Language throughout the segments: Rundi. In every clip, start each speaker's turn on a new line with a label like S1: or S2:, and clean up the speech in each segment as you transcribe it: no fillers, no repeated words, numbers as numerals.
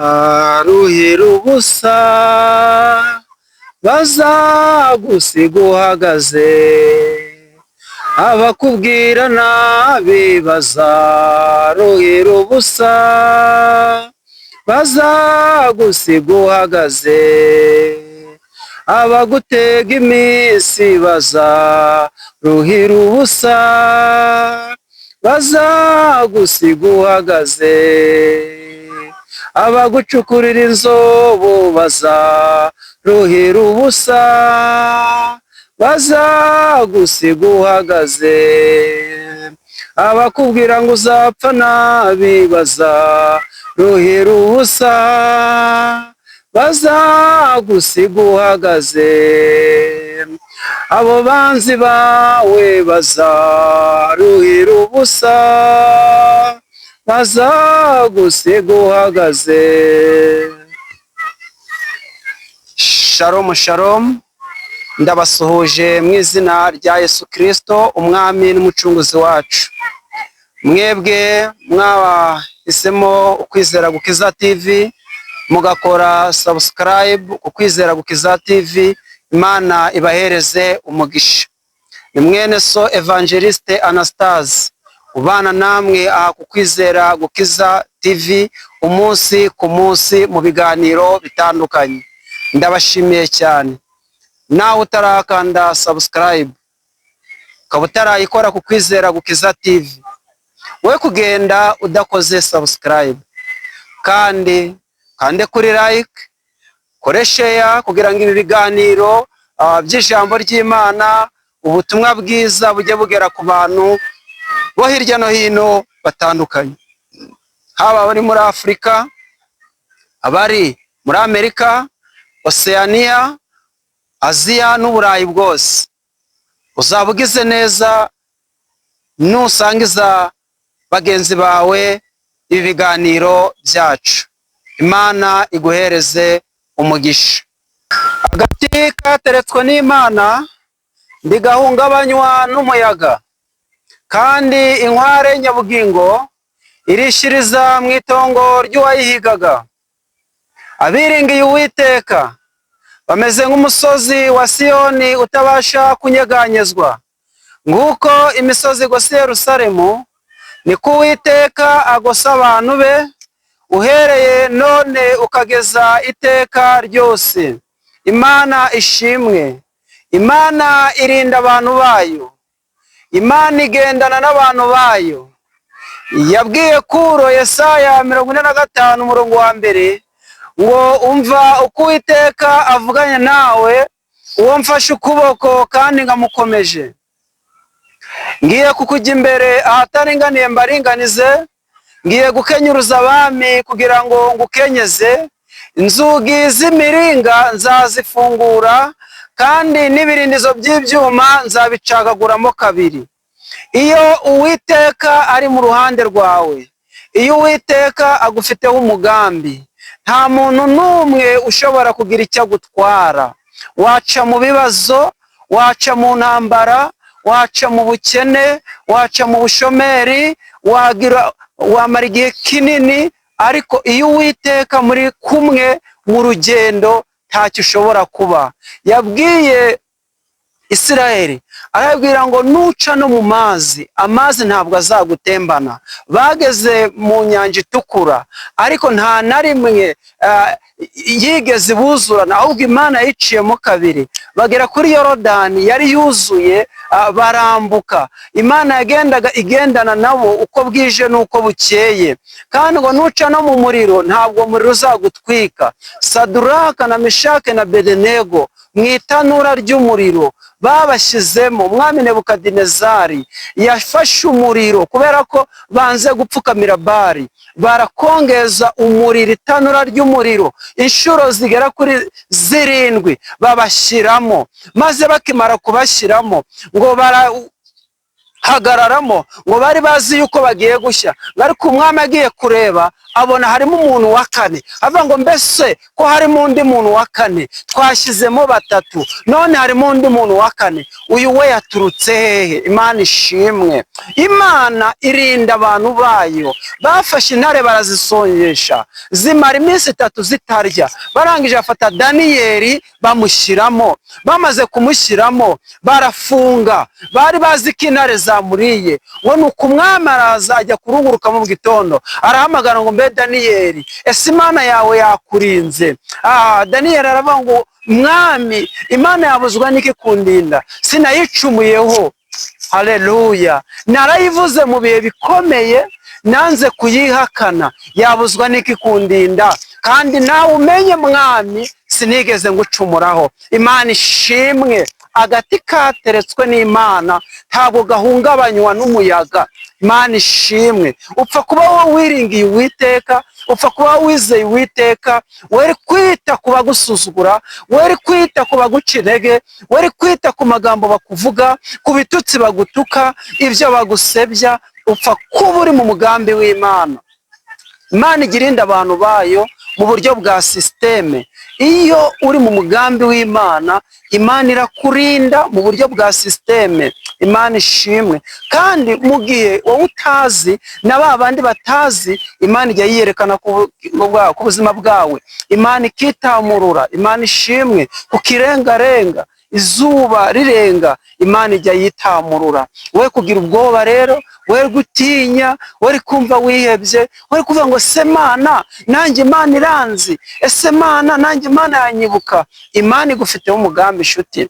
S1: Bazaruhira ubusa, bazagusiga uhagaze, abakubwira nabi bazaruhira ubusa, bazagusiga uhagaze, abagutega iminsi bazaruhira ubusa, bazagusiga uhagaze, abagucukurira inzobo bazaruhira ubusa, bazagusiga uhagaze, abakubwira ngo uzapfa nabi bazaruhira ubusa, bazagusiga uhagaze, abo banzi bawe bazaruhira ubusa, bazagusiga uhagaze. Shalom shalom, ndabasuhuje mu izina rya Yesu Kristo, umwami n'umucunguzi wacu. Mwebwe mwabahisemo Ukwizera Gukiza TV, mugakora subscribe Ukwizera Gukiza TV, Imana ibahereze umugisha. Ni mwene so Evangeliste Anastase ubana namwe aha ku Kwizera Gukiza TV umunsi ku munsi mu biganiro bitandukanye. Ndabashimiye cyane. Nawe utarakanda subscribe, ukaba utarayikora ku Kwizera Gukiza TV, we kugenda udakoze subscribe, kandi kande kuri like, kore share kugira ngo ibi biganiro by'ijambo ry'Imana, ubutumwa bwiza bujye bugera ku bantu bo hirya no hino batandukanye, haba abari muri Afurika, abari muri Amerika, Oceania, Aziya n'Uburayi bwose. Uzaba ugize neza nusangiza bagenzi bawe ibi biganiro byacu. Imana iguhereze umugisha. Agati kateretswe n'Imana ntigahungabanywa n'umuyaga, kandi inkware nyabugingo irishiriza mu itongo ry'uwayihigaga. Abiringiye Uwiteka bameze nk'umusozi wa Siyoni utabasha kunyeganyezwa. Nguko imisozi igose Yerusalemu, niko Uwiteka agose abantu be, uhereye none ukageza iteka ryose. Imana ishimwe. Imana irinda abantu bayo. Imana igendana n'abantu bayo. Yabwiye Kuro, Yesaya 45 umurongo wa 1, ngo umva uko Uwiteka avuganye nawe, uwo mfashe ukuboko kandi nkamukomeje. Ngiye kukujya imbere ahataringaniye mbaringanize, ngiye gukenyuruza abami kugira ngo ngukenyeze, inzugi z'imiringa nzazifungura, kandi n'ibirindizo by'ibyuma nzabicagaguramo kabiri. Iyo Uwiteka ari mu ruhande rwawe, iyo Uwiteka agufiteho umugambi, nta muntu n'umwe ushobora kugira icyo agutwara. Waca mu bibazo, waca mu ntambara, waca mu bukene, waca mu bushomeri, wagira wamara igihe kinini, ariko iyo Uwiteka muri kumwe mu rugendo ntacyo ushobora kuba. Yabwiye Isirayeli, arabwira ngo nuca no mu mazi, amazi ntabwo azagutembana. Bageze mu Nyanja Itukura, ariko nta na rimwe yigeze ibuzurana, ahubwo Imana yiciyemo kabiri. Bagera kuri Yorodani yari yuzuye, barambuka. Imana yagendaga igendana nabo uko bwije n'uko bukeye. Kandi ngo nuca no mu muriro, ntabwo umuriro uzagutwika. Saduraka na Meshake na Bedenego mu itanura ry'umuriro babashyizemo, umwami Nebukadinezari yafashe umuriro kubera ko banze gupfukamira Bari, barakongeza umuriro, itanura ry'umuriro inshuro zigera kuri zirindwi, babashyiramo. Maze bakimara kubashyiramo, ngo barahagararamo, ngo bari bazi yuko bagiye gushya, ariko umwami agiye kureba Abona harimo umuntu wa kane, avuga ngo: "Mbese ko harimo undi muntu wa kane? Twashyizemo batatu, none harimo undi muntu wa kane, uyu we yaturutse hehe?" Imana ishimwe. Imana irinda abantu bayo. Bafashe intare barazisonjesha, zimara iminsi 3 zitarya. Barangije bafata Daniyeli bamushyiramo. Bamaze kumushyiramo barafunga. Bari bazi ko intare zamuriye. Ngo ni uku, umwami araza, ajya kurunguruka mu gitondo, arahamagara ngo: "Mbe Daniyeli, ese Imana yawe yakurinze?" Daniyeli aravuga ngo: "Mwami, Imana yabuzwa n'iki kundinda? Sinayicumuyeho. Haleluya! Narayivuze mu bihe bikomeye, nanze kuyihakana. Yabuzwa n'iki kundinda? Kandi nawe umenye, mwami, sinigeze ngucumuraho." Imana ishimwe. Agati kateretswe n'Imana ntabwo gahungabanywa n'umuyaga. Imana ishimwe. Upfa kuba wowe wiringiye Uwiteka, upfa kuba wizeye Uwiteka. Were kwita ku bagusuzugura, were kwita ku baguca intege, were kwita ku magambo bakuvuga, ku bitutsi bagutuka, ibyo bagusebya. Upfa kuba uri mu mugambi w'Imana. Imana igira irinda abantu bayo mu buryo bwa système. Iyo uri mu mugambi w'Imana, Imana irakurinda mu buryo bwa système. Imana ishimwe. Kandi mu gihe wowe utazi na ba bandi batazi, Imana ijya yiyerekana ku buzima bwawe, Imana ikitamurura. Imana ishimwe. Ku kirengarenga, izuba rirenga, Imana ijya yitamurura. We kugira ubwoba rero, we gutinya, we kumva wihebye, we kuvuga ngo: "Se Mana, nanjye Imana iranzi? Ese Mana, nanjye Imana yanyibuka?" Imana igufiteho umugambi, inshuti.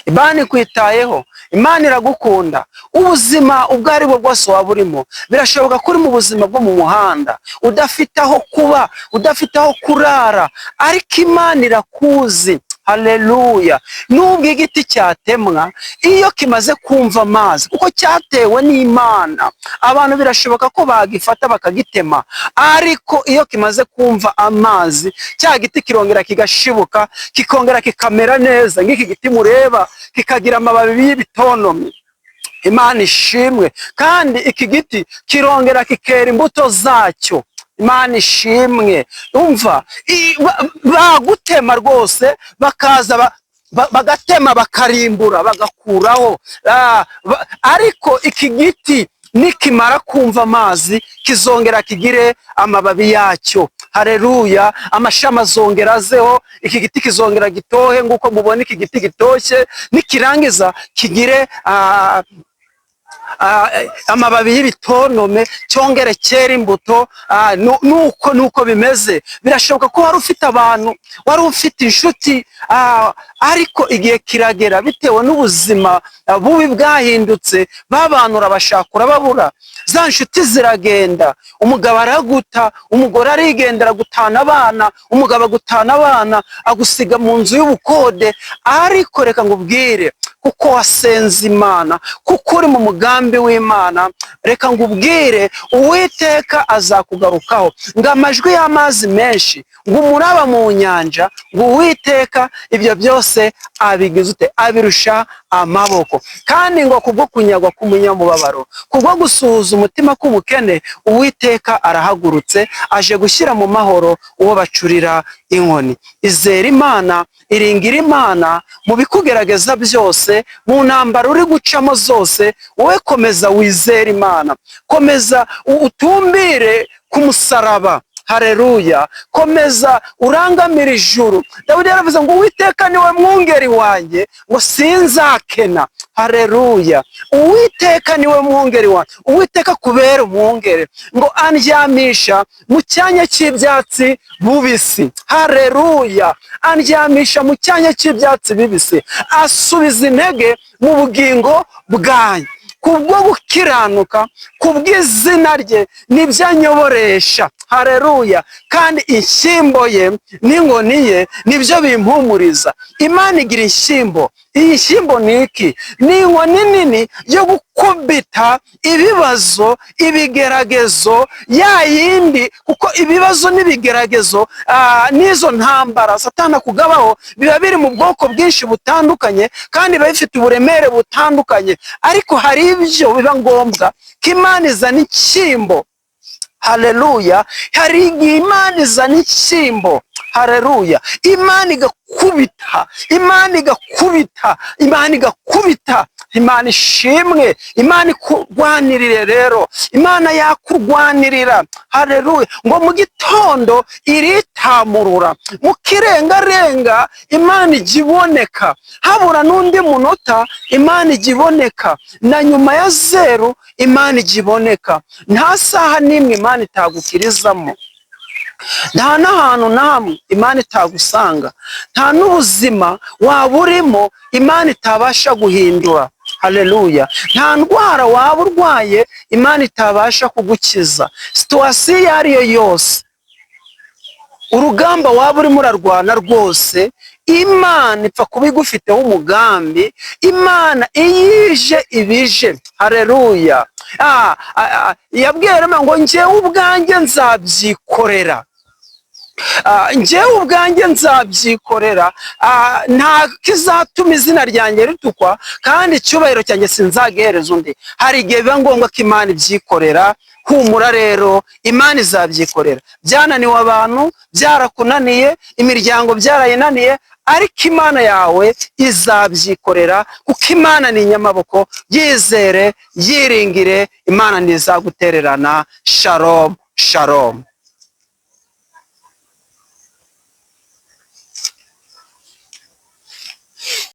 S1: Imana ikwitayeho, Imana iragukunda. Ubuzima ubwo ari bwo bwose waba urimo, birashoboka ko uri mu buzima bwo mu muhanda, udafite aho kuba, udafite aho kurara, ariko Imana irakuzi. Haleluya! Nubwo igiti cyatemwa, iyo kimaze kumva amazi, kuko cyatewe n'Imana, abantu birashoboka ko bagifata bakagitema, ariko iyo kimaze kumva amazi, cya giti kirongera kigashibuka, kikongera kikamera neza nk'iki giti mureba, kikagira amababi y'ibitonomi. Imana ishimwe. Kandi iki giti kirongera kikera imbuto zacyo. Imana ishimwe. Umva, bagutema rwose, bakaza bagatema, bakarimbura, bagakuraho. Ariko iki giti nikimara kumva amazi, kizongera kigire amababi yacyo. Hareruya! Amashami azongera azeho, iki giti kizongera gitohe nk'uko mubona iki giti gitoshye. Nikirangiza kigire amababi y'ibitonome, cyongere cyera imbuto. Nuko bimeze. Birashoboka ko wari ufite abantu, wari ufite inshuti, ariko igihe kiragera, bitewe n'ubuzima bubi bwahindutse, ba bantu urabashaka urababura, za nshuti ziragenda, umugabo araguta, umugore arigendera gutana abana, umugabo agutana abana, agusiga mu nzu y'ubukode. Ariko reka ngubwire, kuko wasenze Imana, kuko uri mu mugambi w'Imana, reka ngubwire, Uwiteka azakugarukaho. Ngo amajwi y'amazi menshi, ngo umuraba mu nyanja, ngo Uwiteka ibyo byose abigize ute? Abirusha amaboko. Kandi ngo kubwo kunyagwa k'umunyamubabaro, kubwo gusuhuza umutima k'umukene, Uwiteka arahagurutse, aje gushyira mu mahoro uwo bacurira inkoni. Izera Imana, iringira Imana mu bikugerageza byose, mu ntambara uri gucamo zose. Wowe komeza wizere Imana, komeza utumbire ku musaraba. Hareruya! Komeza urangamire ijuru. Dawidi yaravuze ngo: "Uwiteka niwe mwungeri wanjye," ngo "sinzakena." Hareruya! Uwiteka niwe mwungeri wanjye. Uwiteka kubera umwungeri, ngo andyamisha mu cyanya cy'ibyatsi bubisi. Hareruya! Andyamisha mu cyanya cy'ibyatsi bibisi, asubiza intege mu bugingo bwanjye. Kubwo gukiranuka, kubw'izina rye, nibyo anyoboresha. Hareruya! Kandi inshyimbo ye n'inkoni ye nibyo bimpumuriza. Imana igira inshyimbo. Iyi nshyimbo ni iki? Ni inkoni nini yo gukubita ibibazo, ibigeragezo, ya yindi, kuko ibibazo n'ibigeragezo, n'izo ntambara Satani akugabaho biba biri mu bwoko bwinshi butandukanye, kandi biba bifite uburemere butandukanye. Ariko hari ibyo biba ngombwa ko Imana izana inshyimbo. Haleluya! Hari igihe Imana izana inshyimbo. Haleluya! Imana igakubita, Imana igakubita, Imana igakubita. Imana ishimwe, Imana ikurwanirire rero, Imana yakurwanirira. Haleluya! Ngo mu gitondo iritamurura, mu kirengarenga Imana ijya iboneka, habura n'undi munota Imana ijya iboneka, na nyuma ya zeru Imana ijya iboneka. Nta saha n'imwe Imana itagukirizamo, nta n'ahantu na hamwe Imana itagusanga, nta n'ubuzima waba urimo Imana itabasha guhindura. Haleluya! Nta ndwara waba urwaye Imana itabasha kugukiza. Situation iyo ari yo yose, urugamba waba urimo urarwana rwose, Imana ipfa kuba igufiteho umugambi. Imana iyo ije ibije. Haleluya! Yabwiye Yeremiya ngo njyewe ubwanjye nzabyikorera. Njyewe ubwanjye nzabyikorera, nta kizatuma izina ryanjye ritukwa, kandi icyubahiro cyanjye sinzagihereza undi. Hari igihe biba ngombwa ko Imana ibyikorera. Humura rero, Imana izabyikorera. Byananiwe abantu, byarakunaniye, imiryango byarayinaniye, ariko Imana yawe izabyikorera, kuko Imana ni inyamaboko. Yizere, yiringire, Imana ntizagutererana. Shalom, shalom.